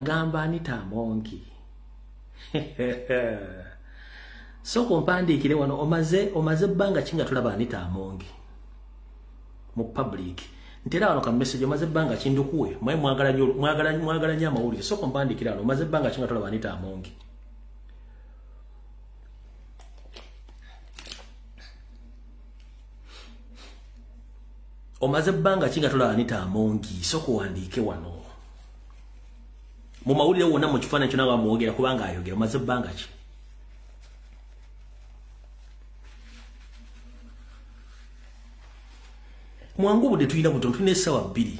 Gamba Anita Amongi. Soko mpandiikire wano omaze ebbanga ki nga tulaba Anita Amongi mu public. Ntera wano ka message omaze ebbanga ki ndukuwe mwe mwagala nnyo amawulire. Soko mpandiikire wano omaze ebbanga ki nga tulaba Anita Amongi. Omaze ebbanga ki nga tulaba Anita Amongi. Soko wandiike wano. Mu mawulire wonna mu kifaananyi kyonna bamwogera kubanga ayogera omaze ebbanga ki? Mwangu budde tulina butono, tulina essaawa 2.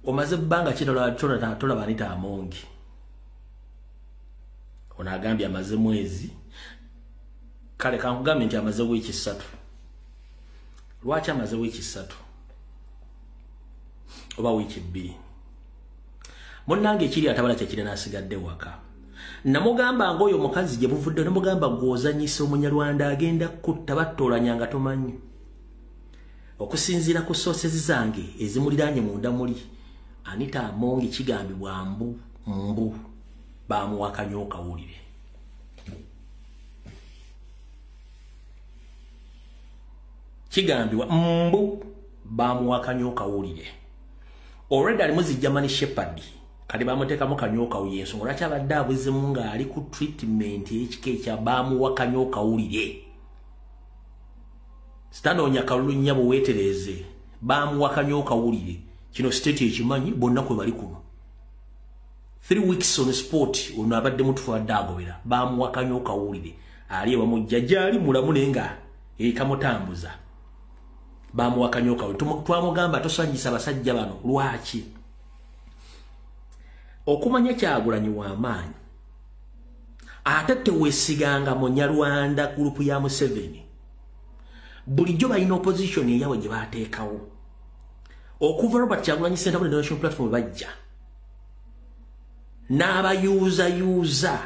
Omaze ebbanga ki tolaba Anita Amongi? Ono agambye amaze mwezi. Kale kankugambye nti amaze wiiki 3. Lwaki amaze wiiki 3? Oba wiiki 2. Munnange ekiri atabala kyekiri n'asigadde waka. Namugamba ng'oyo omukazi gye buvudde, namugamba gw'ozannyisa Omunyarwanda agenda kutta battoolanya nga tomanyi. Okusinziira ku sources zange ezimuliraanye munda muli, Anita Amongi kigambibwa mbu baamuwakanya okawulire. Kigambibwa mbu baamuwakanya okawulire. Already ali muzi German Shepherd. Kati bamuteekamu kanyooka ensonga lwaki abadde abuzemu ng'ali ku treatment ey'ekika ekya baamuwa kanyooka wulire. Sitanoonya kalulu nnyabo weetereeze, baamuwa kanyooka wulire. Kino state ekimanyi bonna kwe bali kuno. 3 weeks on sport ono abadde mutufu abadde agobera, baamuwa kanyooka wulire. Ali ewamujja gy'ali mulamu naye nga ekamutambuza. Baamuwa kanyooka wulire. Twamugamba tosanyisa abasajja bano lwaki? Okumanya Kyagulanyi w'amaanyi ate teweesiganga Munyarwanda group ya Museveni. Bulijjo balina opposition eyaabwe gye baateekawo. Okuva Robert Kyagulanyi Ssentamu ne National Platform bajja n'abayuuzayuuza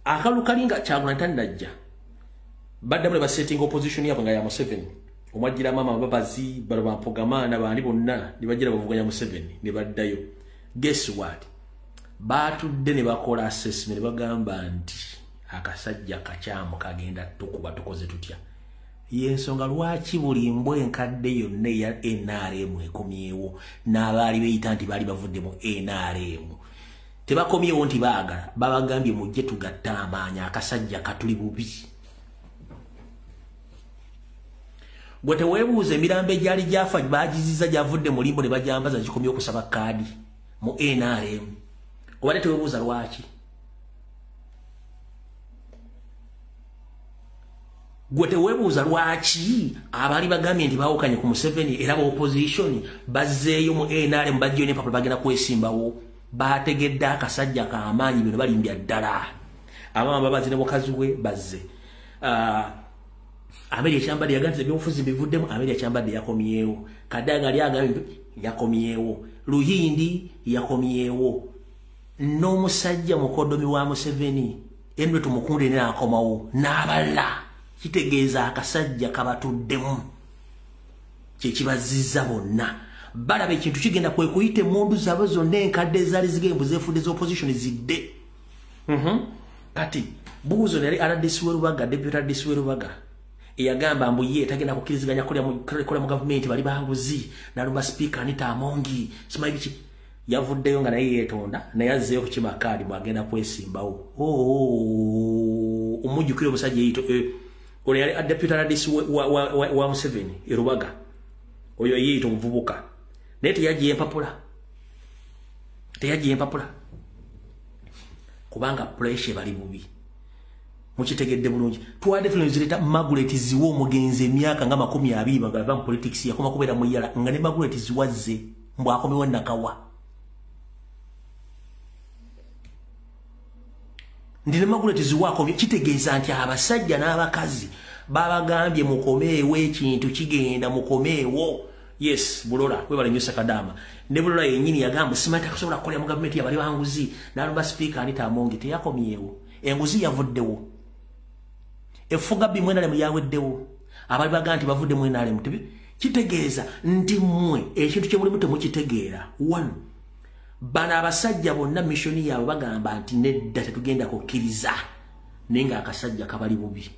akalulu kalinga Kyagulanyi tannajja, baddamu ne basettinga opposition yaabwe nga ya Museveni. Omwajjira maama Mbabazi, bano bampogamaana baani bonna ne bajjira bavuganya Museveni ne baddayo. Guess what? Baatudde ne bakola assessment ne bagamba nti akasajja kakyamu kagenda tukuba, tukoze tutya? Y'ensonga lwaki buli mbwa enkadde yonna eya NRM ekomyewo n'abaali beeyita nti baali bavudde mu NRM. Tebakomyewo nti baagala, babagambye mujje tugatte amaanyi, akasajja katuli bubi. Gwe teweebuuza emirambo egyali gyafa baagizizza gyavudde mu limbo ne bagyambaza gikomye okusaba kaadi mu NRM. Obadde teweebuuza lwaki? Gwe teweebuuza lwaki abaali bagambye nti baawukanye ku Museveni era ba opposition bazzeeyo mu NRM bajjayo n'empapula bagenda kwesimbawo. Baategedde akasajja k'amaanyi bino balimbya ddala. Abaama Mbabazi ne mukazi we bazze. Amelia Kyambadde yagambye ebyobufuzi bivuddemu, Amelia Kyambadde yakomyewo. Kadaga ali agambye yakomyewo. Luhindi yakomyewo. N'omusajja mukodomi wa Museveni Henry Tumukunde n'akomawo n'abalala. Kitegeeza akasajja kabatuddemu kye kibazizza bonna. Balaba ekintu kigenda kwe kuyita emmundu zaabwe zonna enkadde ezaali zigembu zeefudde z'opposition zidde. Kati buuzo yali RDC w'e Rubaga, deputy RDC w'e Rubaga eyagamba mbu ye tagenda kukkiriziganya kukola mu gavumenti bali banguzi, n'alumba sipiika Anita Amongi simanyi biki. Yavuddeyo nga naye yeetonda naye azzeeyo kukima kaadi bw'agenda kwesimbawo. Omujjukira omusajja eyito ono yali deputy RDC wa Museveni e Rubaga, oyo yeeyita omuvubuka naye teyaggya empapula, teyaggya empapula kubanga pressure bali bubi. Mukitegedde bulungi. Twadde tunozireta Margaret Ziwa omugenzi emyaka nga 20 nga ava mu politics yakoma kubeera mu yala nga ne Margaret Ziwa azze mbw'akomewo Nakawa. Ndi ne Margaret Ziwa akomye, kitegeeza nti abasajja n'abakazi babagambye mukomeewo ekintu kigenda mukomeewo. Yes, Bulola webale nnyo Sakadama. Ne Bulola yennyini yagamba simanyi takusobola kukolera mu gavumenti yabali banguzi, n'alumba sipiika Anita Amongi teyakomyewo. Enguzi yavuddewo. Effuga bbi mwena lemu yaweddewo. Abali baga nti bavudde mu NRM kitegeeza nti mmwe ekintu kye mulimu temukitegeera. One, bano abasajja bonna mission yaabwe bagamba nti nedda tetugenda kukkiriza, naye ng'akasajja kabali bubi.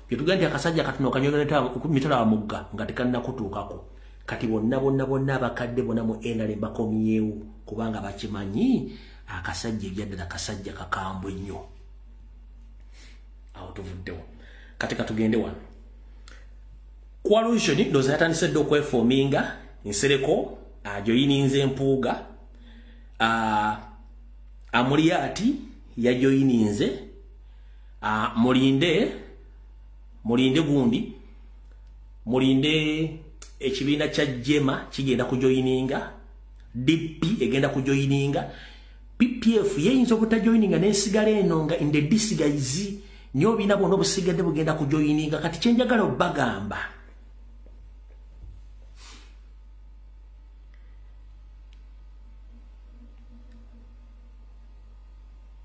Bye nti akasajja katono kanyogereta mitala wa mugga nga tekannakutuukako. Kati bonna bonna bonna abakadde bonna mu NRM bakomyewo kubanga bakimanyi akasajja ebyaddala kasajja kakambwe nnyo. Awo tuvuddewo. Kati katugende wano. Coalition ndowooza yatandise dda okwefominga. Nsereko ajoyininze Mpuuga, Amuriati yajoyininze, mulinde gundi, mulinde ekibiina kya Jema kigenda kujoyininga, DP egenda kujoyininga, PPF yeyinza obutajoyininga n'esigala eno nga in the disguise, nyo bina bonna obusigadde bugenda kujoyininga. Kati kyenjagala obbagamba,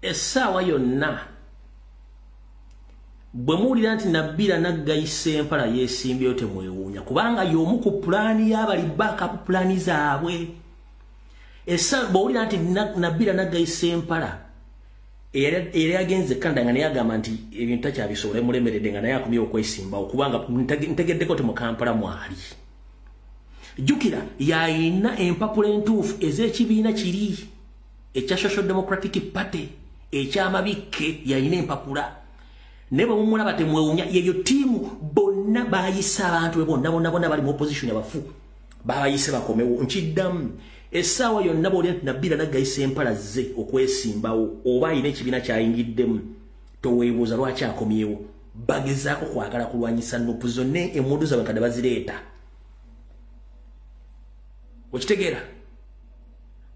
essaawa yonna bwe muwulira nti Nabira Naggayi Ssempala yeesimbyeyo temwewuunya, kubanga y'omu ku pulaani y'abali backup pulaani zaabwe. Bw'owulira nti Nabira Naggayi Ssempala era yagenze Canada nga naye agamba nti ebintu takyabisobola, emulemeredde nga naye akomye okwesimbawo, kubanga ntegeddeko ti mu Kampala mwali. Jjukira yayina empapula entuufu ez'ekibiina kiri ekya Social Democratic Party ekyamabikke, yayina empapula. Naye bwe mumulaba temwewuunya, yeyo ttiimu bonna bayise abantu be bonna bonna bonna bali mu opposition abafu babayise bakomewo. Nkiddamu, essaawa yonna bw'olya nti Nabira Naggayi Ssempala zze okwesimbawo oba ayina ekibiina kyayingiddemu, toweebuuza lwaki akomyewo. Bagezaako kwagala kulwanyisa NUP zonna, emmundu zaabwe kadde bazireeta. Okitegeera?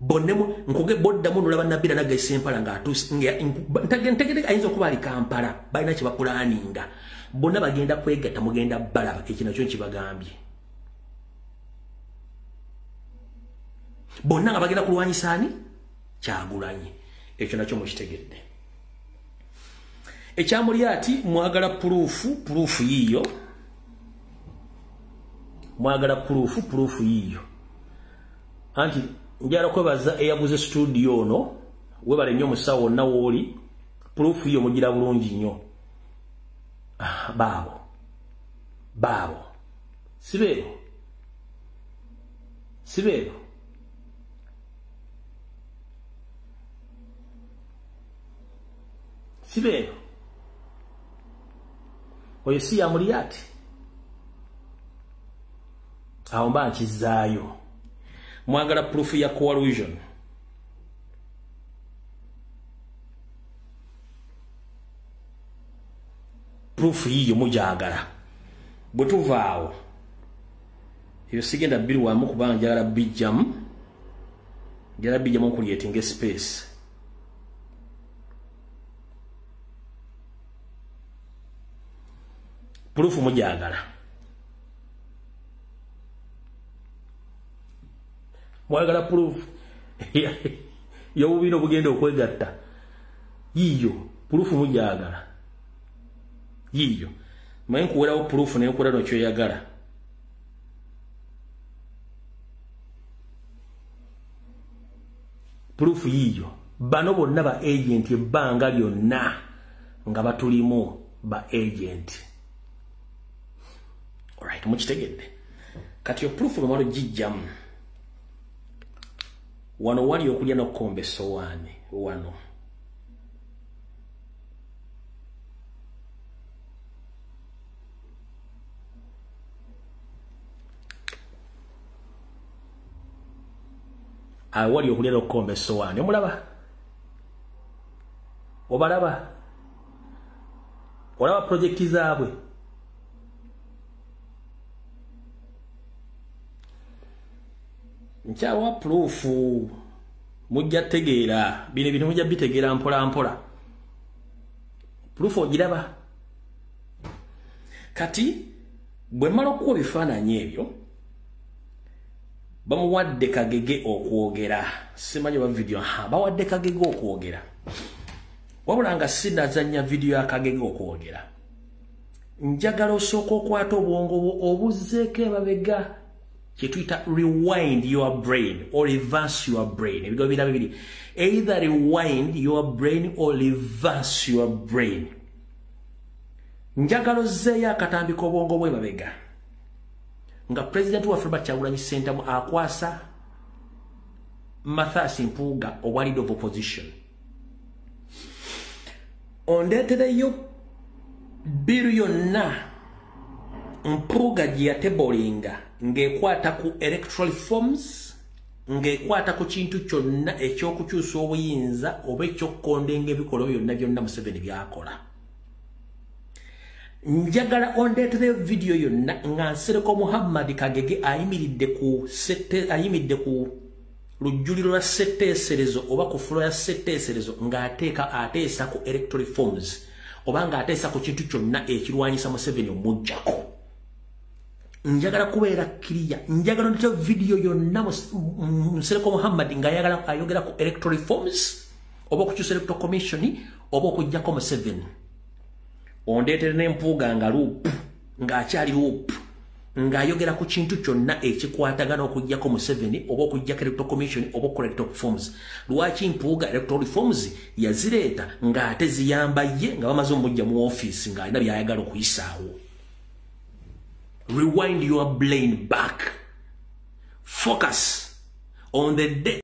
Bonnemu nkuge boddamu nolaba Nabira Naggayi Ssempala ng'atuuse, ntegedde ayinza okuba ali Kampala, balina kye bapulaninga. Bonna bagenda kwegatta, mugenda balaba, ekyo nakyo nkibagambye. Bonna nga bagenda kulwanyisa ani? Kyagulanyi. Ekyo nakyo mukitegedde. Ekyamuli ati mwagala puruufu, puruufu yiiyo. Mwagala puruufu, puruufu yiiyo. Anti njagala kwebaza eyaguze studio ono, webale nnyo musawo wonna wooli, puruufu yiyo mugira bulungi nnyo. Baabo baabo sibeero sibeero sibeero oyo si Amuriati. Awo mba nkizaayo. Mwagala proof ya coalition. Proof yiyo mujagala. Bwe tuvaawo ebyo sigenda bbiri wamu kubanga njagala bijjamu, njagala bijjamu okucreatinga space. Proof mujagala. Mwagala proof y'obubiina obugenda okwegatta, yiiyo proof mujagala, yiiyo. Manyi nkuwerawo proof naye nkuwera nokyoyagala. Proof yiiyo. Bano bonna ba agent ebbanga lyonna nga batulimu ba agent. Alright, mukitegedde. Kati yo proof bwemala ogijjamu, wano wali okulya n'okukomba essowaani wano. Awali okulya n'okukomba essowaani, omulaba? Obalaba? Olaba projekiti zaabwe? Nkyawa puruufu, mujja tegeera bino ebintu, mujja bitegeera mpola mpola. Puruufu ogiraba? Kati bwe mmala okuwa ebifaananyi ebyo, bamuwadde Kagege okwogera. Simanyi oba vidiyo, bawadde Kagege okwogera. Wabula nga sinazannya vidiyo ya Kagege okwogera, Njagala osooka okwata obwongo bwo obuzzeeko emabega, kyetuyita rewind your brain or reverse your brain. Ebigambo bira bibiri, either rewind your brain or reverse your brain. Njagala ozzeeyo akatambi k'obwongo bwe mabega nga Pulezidenti waffe Robert Kyagulanyi Ssentamu akwasa Mathias Mpuuga obwa leader of opposition. Ondeetereyo bill yonna Mpuuga gye yatablinga ng'ekwata ku electoral reforms, ng'ekwata ku kintu kyonna ekyokukyusa obuyinza oba ekyokukondenga ebikolwa byonna byonna Museveni byakola. Njagala ondeetereyo vidiyo yonna nga Nsereko Muhammad Kagege ayimiridde ku lujjuliro lwa ssetteeserezo oba ku floor ya ssetteeserezo ng'ateeka ateesa ku electoral reforms oba ng'ateesa ku kintu kyonna ekirwanyisa Museveni omuggyako. Njagala kubeera clear. Njagala ondeetereyo vidiyo yonna Nsereko Muhammad ng'ayagala ayogera ku electoral reforms oba okukyusa electoral commission oba okuggyako Museveni. Ondeetere n'Empuuga nga LOP, ng'akyali LOP, ng'ayogera ku kintu kyonna ekikwatagana okuggyako Museveni oba okuggyako electoral commission oba okukola electoral reforms. Lwaki Mpuuga electoral reforms yazireeta ng'ate ziyamba ye nga bamaze omujja mu ofiisi ng'alina by'ayagala okuyisaawo? Rewind your brain back. Focus on the day.